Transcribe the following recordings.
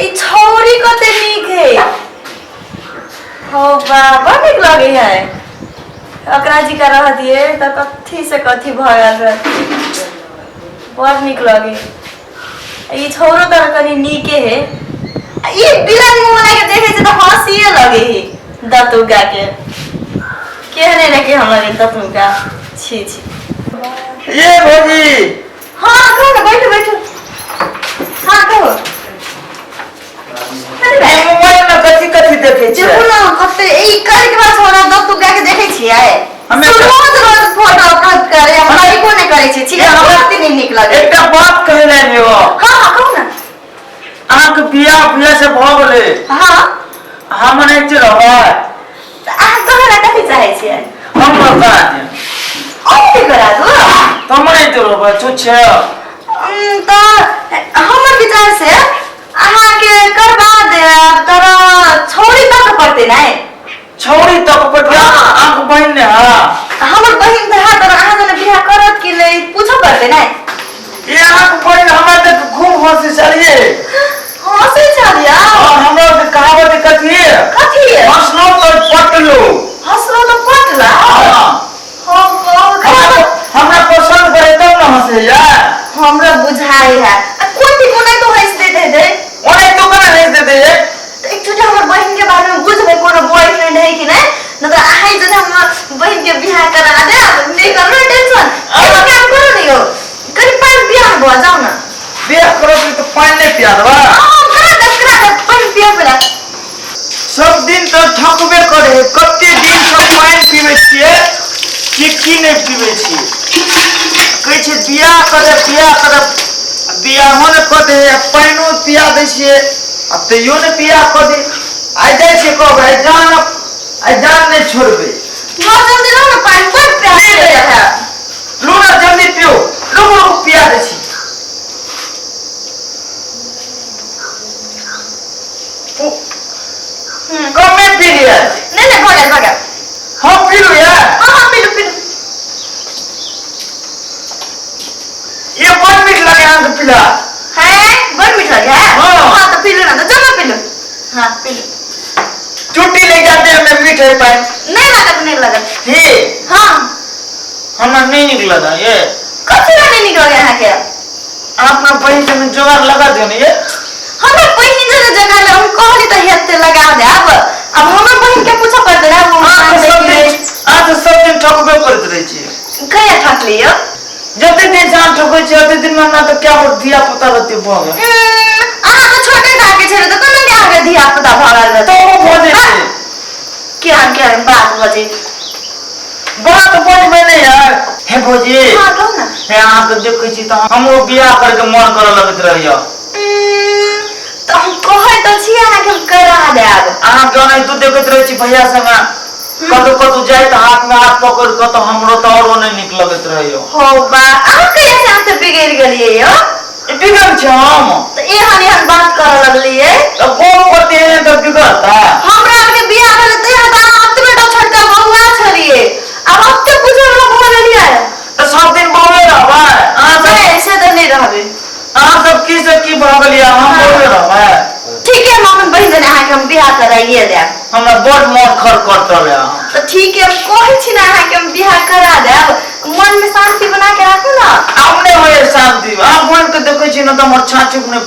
ई छौरी कते नीक है। हो बा, बड़ नीक लगे है। ओकरा जी का रह दिए तऽ कथी से कथी भऽ गेल रहे। बड़ नीक लगे। ई छौरो तऽ कनि नीके है। आ ई बिलन मुँह बना के देखे छै तऽ हँसिए लगे है दतुगा के। केहने ने के हमरा दतुगा, छी छी। ये भौजी। हाँ कहो ना, बैठो बैठो। हाँ कहो। ये मोबाइल में कथी कथी देखे छियै? देखू ना कते ई करे के बाद छोरा दतुगा के देखे छियै। हमे रोज रोज फोटो अपलोड करे, हम लाइको नहि करै छी। छी, हमरा कते नहि नीक लगे। एकटा बात कहै लए एलियै। हाँ हाँ कहू ना। अहाँके बियाह बियाह से भऽ गेलै? हाँ। हम नहि रहबै। तऽ अहाँ कहै लए कथी चाहै छियै? हम करा दिअ। अहूँके करा दू? हम नहि रहबै छुच्छे। तऽ हमर विचार से अहाँके करबा देब तर छौड़ी तक पड़तै नहि? छौड़ी तक पड़तै? अहाँके बहिन ने? हाँ। हमर बहिन तऽ है, तर अहाँ जने बियाह करत कि नहि पूछऽ पड़तै नहि? ये अहाँके बहिन हमरा देख खूब हंसी छलियै। हँसै छलियै? और हमरा के कहावत कथी? कथी? हंसलो तो पटलो। हँसलो तऽ पटला। हाँ। हम हमरा हमरा पसंद करे तब न हंसैया। हमरा बुझाइ है आ कोन ठीक ओनाहि तो हँसि दैत हेतै। ओने तो केना हंस देते ये? तऽ एकचोटि हमर बहिन के बारे में बुझबै कोनो बॉयफ्रेंड है कि नहि, न तऽ अहाँ जने हमर बहिन के बियाह करा देब। नहि करू ने टेंशन, एगो काम करू ने यौ, कनि पानि पिया ने भऽ जाउ ने। बियाह करब तऽ पानि नहि पिया देबा? हाँ, करा देब करा देब पानि पिया पड़ा। सब दिन तऽ ठकबे करे है। कते दिन से पानि पीबै छियै कि की नहि पीबै छियै। कहै छै बियाह करे बियाह करे, बियाहो ने कऽ दे आ पानिओ पिया दै छियै आ तैयो ने बियाह कऽ दे। आइ जाइ छियै कहबै, आइ जान, आइ जान नहि छोड़बै। बहुत जल्दी लो ने पानि, बड़ प्यास लगल है। लू ना जल्दी पियो, रुकू रुकू पिया दै छी। कमे पी लिअ। नहि नहि, भऽ गेल भऽ गेल। हम पीलू या? हाँ हाँ, पीलू पीलू। ये बड़ मीठ लगे अहाँके पीला। है, बड़ मीठ लगे है। हाँ। हाँ तऽ पीलू ना, तऽ जमा पीलू। हाँ पीलू। चुट्टी ले जाते हमें मीठ है पानि। नहि लागत, नहि लागत। हे। हाँ। हमरा नहि नीक लगा ये। कथी लए नहि नीक लगे अहाँके? अहाँ अपना बहिन से जोगाड़ लगा दियौ ने ये। हमरा बहिन जे जगह ले हम कहली तऽ हेतै लगा देब। अब हमर बहिन के पूछऽ पड़तै ना वो। अहाँ तऽ मानतै सब कि दिन नहि। अहाँ तऽ सब दिन ठकबे करैत रहै छियै। कहिया ठकली यौ? जते दिन से अहाँ ठकै छियै ओते दिन में हमरा तऽ क्या गोट धिया पुता रहतै भऽ गेल। अहाँ तऽ छोटे टा के छलै तऽ कोना के अहाँके धिया पुता भऽ गेल रहतै? तऽ ओ भऽ जेतै। केहन केहन बात बजै। बात बजबै नहि यार। हे भौजी। हाँ कहू ना। हे अहाँके देखै छी तऽ हमरो बियाह करके मन करऽ लगैत रहैया। तऽ हम कहै तऽ छी अहाँके हम करा देब। अहाँके ओनाहितो देखैत रहै छी भैया संगे कतौ कतौ जाय तऽ हाथ में हाथ पकड़ कऽ, तऽ हमरो तऽ औरो नहि नीक लगैत रहैया। हो बा, अहाँ कहिया से अहाँ बिगड़ि गेलियै यौ? ई बिगड़ छै हम? तऽ एहन एहन बात करऽ लगलियै। तऽ गप करते एहन तऽ बिगड़ता। हमरा आरके बियाह भेलै तहिया तऽ अहाँ एतबे टा छोटका बौआ छलियै, आब ओते बुझल भऽ गेलियै। तऽ सब दिन बौए रहबै अहाँ सब? नहि, से तऽ नहि रहबै। अहाँ सब की से की भऽ गेलियै, हम बौए रहबै? ठीक है, हम अपन बहिन जने अहाँके हम बियाह कराइए देब। हमरा बड़ मन खर करतल है अहाँ। तऽ ठीक है, हम कहै छी ने अहाँके हम बियाह करा देब, मन में शांति बना के राखू ना। आब नहि होइए शांति। अहाँ बहिन के देखै छी ने तऽ हमर छाती ने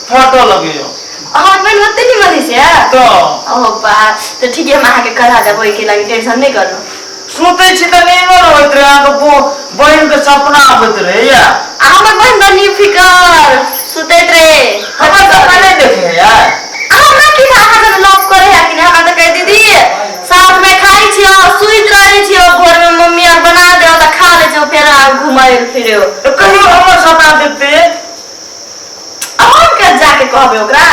फटऽ लगैए। हमर बहिन ओते निमन है से? तऽ। ओ बा, तऽ ठीक है, हम अहाँके करा देब, ओहिके लागि टेंशन नहि करू। सुतै छी तऽ नींदो नहि होइत रहै, अहाँके बहिन के सपना आबैत रहैया। आ हमर बहिन बड़ निफिकर सुतैत रहे। हमर सपना नहि देखे है यार। हमरा की अहाँ जब लव करे है कि नहीं, हमरा तऽ कहे दीदी साथ में खाइ छियो, सुति रहै छियो, भोर में मम्मी आर बना दे तऽ खा लै छियो, फेर आर घुमै फिरे। तऽ कहियो हमर सपना देखते? हम के जाके कहबै ओकरा?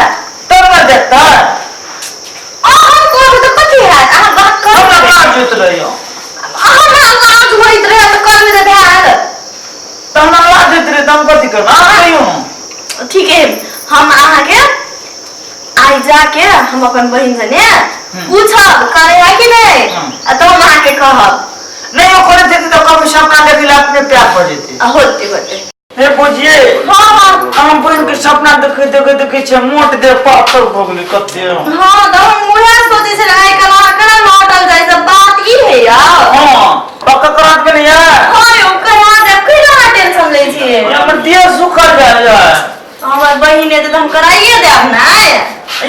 तब ने देखतै। अहाँ कहबै तऽ कथी हैत? अहाँ बात करबै। हमरा लाज होइत रहैया। हमरा लाज होइत रहै तऽ करबै तऽ भए गेल। तऽ हमरा लाज होइत रहै तऽ हम कथी करबै? अहाँ कहियौ ने। ठीक है, हम अहाँके आइ जाके हम अपन बहिन जने पूछब करे है कि नहीं, आ तो हम अहाँके कहब। नहि ओ करैत हेतै तऽ कभी सपना देखै लए अपने प्यार पड़ जेतै। होते होते। हे बुझिए। हाँ हाँ। हम बहिन के सपना देखे देखे देखे छै मोट दे पातर भऽ गेलै कते। हाँ तऽ हम उएह सोचै छलै आइ काल्हि अहाँ केना लौटल जाइ छै, बात ई है यार। हाँ पक्का करा के नहीं है। हाँ यौ करा देब, केना अहाँ टेंशन लै छियै? हमर देह सुखल जाय है। हमर बहिन एतै तऽ हम कराइए देब ने।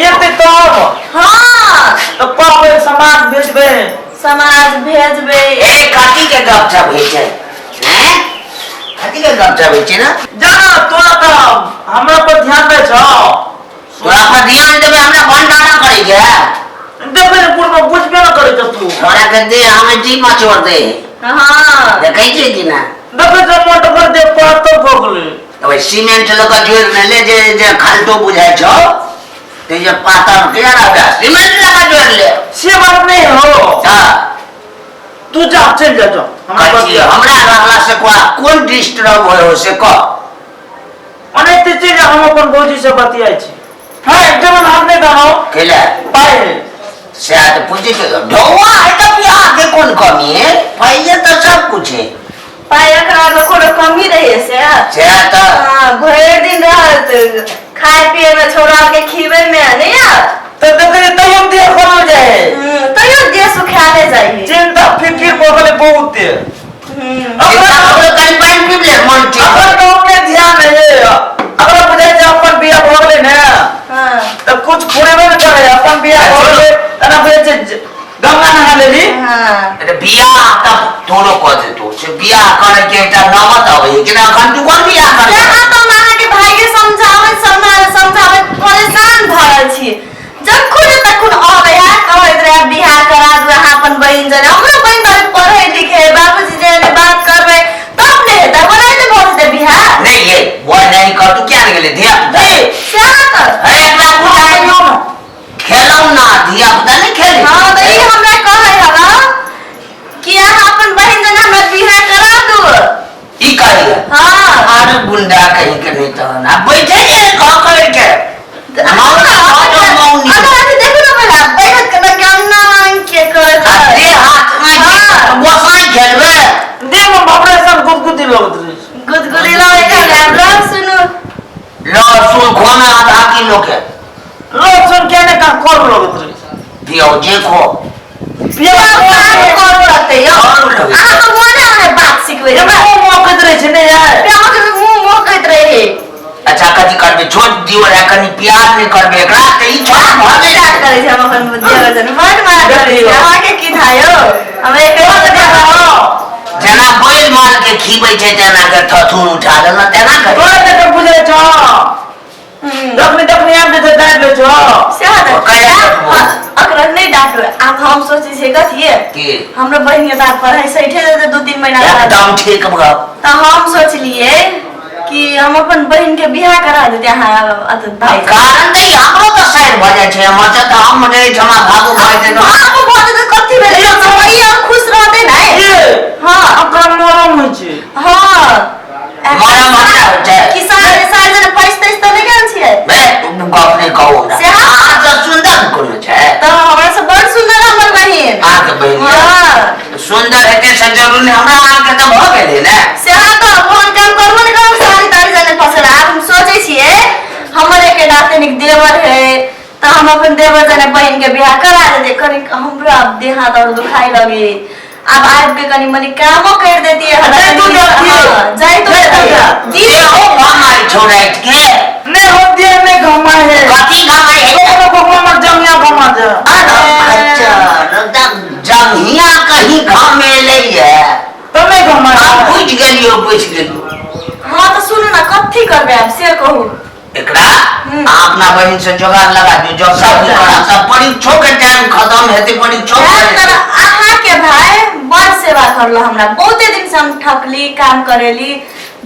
एते तब। हाँ। तऽ पापा समाज भेजबै। समाज भेजबै। ए कथी के गप सब होइ छै? हैं, कथी के गप सब होइ छै ना? जाना तोरा तऽ हमरा पर ध्यान दै छौ। तोरा पर ध्यान देबै हमरा भंडारा करै के है। देखै ने बुढ़बा बुझबे न करै छौ तू। तोरा के दे हमें जी मचोड़ दे। हाँ। देखै छियै कि ना? देखै छौ मोट कर दे पातर भऽ गेलै। तऽ सीमेंट लऽ कऽ जोड़ि ने ले जे जे खालटो बुझाइ छौ ते जे पातर किया रहबै, सीमेंट लऽ कऽ जोड़ि ले। से बात नहीं हो। हाँ। तू जा चलि जा जा हमरा कथी हमरा रहला से कोन डिस्टर्ब होइ हो से कह। ओनाहिते चलि जा, हम अपन भौजी से बतियाइ छी। हाँ जवन हम नहीं दानो कैला पाइ है। सएह तऽ पूछै छियौ। ढौआ है तऽ बियाह के कोन कमी है? पाइये तऽ सब कुछ है। पाइ एकरा मे कोनो कमी रहे से। सएह तऽ। हाँ भरि दिन रहत खाय पिए में, छोड़ा के खीबे में नहीं यार। तऽ देखै तैयो देह खोलल जाइ है। तैयो देह सुखाले जाइ है। चिंता फिकिर भऽ गेलै बहुत। चिंता ककरो कनि पानि पीब ले मन ठीक। अगर तो अपने ध्यान है, अगर बुझाइ छै अपन बियाह भऽ गेलै ने। हाँ। तऽ कुछ फुरेबे ने करे अपन बियाह भऽ गेलै तेना बुझाइ छै गंगा नहा लेली। हाँ। अरे बियाह तऽ तोरो कऽ देतौ से बियाह करे के एकटा नौबत अबै कि ना? एखन तू कोन बियाह करबै? यहाँ तऽ हम अहाँके भाई के समझाबैत समझाबैत समझाबैत परेशान भऽ रहल छी। जखन तखन अबै है कहैत रहे बियाह करा दू अहाँ अपन बहिन जने। हमरो बहिन तऽ पढ़ै लिखै है, बाबूजी जे बात करबै तब ने हेतै, ओनाहिते भऽ जेतै बियाह। नहीं ये वो नहीं कर तू क्या गेलै धिया पुता। सएह तऽ। अरे एकरा बुझाइ खेलौना धिया पुता नहीं खेले। हाँ तऽ ई हमरा कहै हला कि अहाँ अपन बहिन जने हमरा बियाह करा दू। ई कही? हाँ। अरे गुंडा कहीं के नहीं तहन आ बैठे जे कह कर के मौना मौना मौनी। अगर अभी देखू ने पहिला बैठत के केना के करत। आ दे हाथ में हाँ। गोसाई खेलबे। देह में भबरे सन गुदगुदी लगैत रहै छै। गुदगुदी लगै छै। हमरा सुनू लहसुन खोना आधा किलो के। लहसुन के ने का कर लगैत रहै छै। पियो जे खो। पियो। करू लगतै यौ। करू लगतै। अहाँ तऽ मोने मोने बात सिखबै एमे मुँह महकैत रहै छै ने यार। अहाँके मुँह महकैत रहै। अच्छा कथी करबे? छोट दियो रहे कनि प्यार नहीं करबे एकरा तऽ ई छोट भऽ प्यार गेल। करै छै हम अपन देवर जन बड माया करै छै। अहाँके की था यौ? हम एक जेना बैल माल के खीबै छै तेना के थथुन उठा देलक तेना करै। तोरा जकर बुझै छौ जखनी तखनी आबि जेतै दाबि लै छौ। सएह तऽ। कहिया देखबो? ओकरा नहि डाँटबै आब। हम सोचै छियै कथिए की? हमरो बहिन के तऽ पढ़ाइ सठे जेतै 2-3 महीना बाद। एकदम ठीक भऽ। तऽ हम सोचलियै कि हम अपन बहिन के बियाह करा देते अहाँ भाई। कारण तऽ ई हमरो तऽ साइड भऽ जाइ छै हमर तऽ हम नहि एहिठमा भागो भऽ जेतै। भागो भऽ जेतै कथी भेलै? ई और खुश रहतै ने। ये हाँ। ओकरा मरम होइ छै। हाँ। मरम हमरा होइ छै? किसान सार जना पैस तैस तऽ नहि गेल छियै। बे गप नहि कहू हमरा। से हाँ। अहाँ तऽ सुन्दर कोनो छै। तऽ हमरा से बड़ सुन्दर हमर बहिन। अहाँके बहिन यऽ? हाँ। सुन्दर हेतै से जरूरी नहि, हमरा अहाँके तऽ भऽ गेलै ने। से हाँ तऽ फोन काम करबो नहि करब साड़ी ताड़ी जाने फसल। आब हम सोचै छियै हमर एक नातनिक देवर है तऽ हम अपन देवर जने बहिन के बियाह करा देते। कनि हमरा आब देह हाथ और दुखाइ लगे, आब आबि के कनि मनि कामो कर देतियै। जाय तू जाती। हाँ, जाय तू जाय तू जा। दीदी देहो घमाइ छौ राति के। नहीं हो देह नहीं घमा है। कथी घमाइ है? कखनो कखनो हमर जमिया घमा दे। अरे अच्छा जंघिया कहीं घमेलै है। तऽ नहीं घमा हम है। बुझि गेलियौ बुझि गेलियौ। हाँ तऽ सुनू ने कथी करबै आब से कहू। एकरा अहाँ अपना बहिन से जोगाड़ लगा दियौ जब सब करब सब परीक्षो के टाइम खत्म हेतै परीक्षो सएह भऽ तर जेतै। अहाँके भाई बड़ सेवा करलो हमरा। बहुते दिन से हम ठकली काम करेली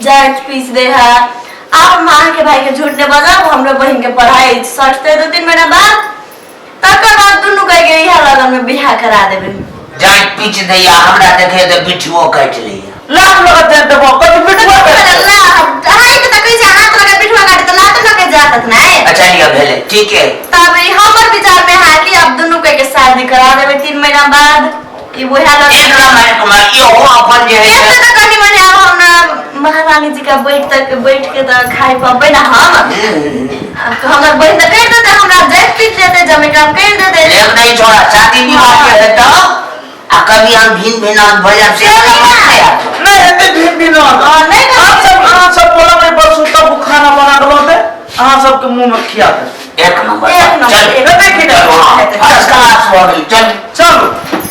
जाइत पीस दे है। आब हम अहाँके भाई के झूठ नहि बजाब। हमरो बहिन के पढ़ाई सटते 2-3 महीना बाद, तकर बाद दुनू कह के इएह लगन में बियाह करा देबै। जाइत पीच दैया हमरा देखे तऽ बिठुओ काटि लैया। लाख लगत दे देबो कथी बिठुआ अहाँके तऽ कहै छै हाथ लगा बिठुआ काटे तऽ लात लगे जातत नहि। अच्छा लिअ भेलै ठीक है। तब ई हमर विचार में है कि अब दुनू कह के शादी करा देबै 3 महीना बाद ई वएह लगन। एक नंबर कुमार इहो अपन जे है एते तऽ कनि मनि आब हमरा महारानी जी का बैठ तक बैठ के तऽ खाइ पबै ना हम। हमर बहिन तऽ कहि देतै, हमरा जाइत पीट देतै, जमे काम करि देतै। एक नहीं छोड़ा, शादी विवाह के हेतौ आ कभी हम भिन भिन भऽ जाब से नहि हेतै भिन भिन। हाँ, नहि ने। अहाँ सब पलंग पर सुतब, खाना बना के लौते अहाँ सबके मुंह में खिया दे। एक नंबर। एक नंबर, चल। एक हेतै कि नहि? हाँ, फर्स्ट क्लास भऽ गेल, चल। चलू।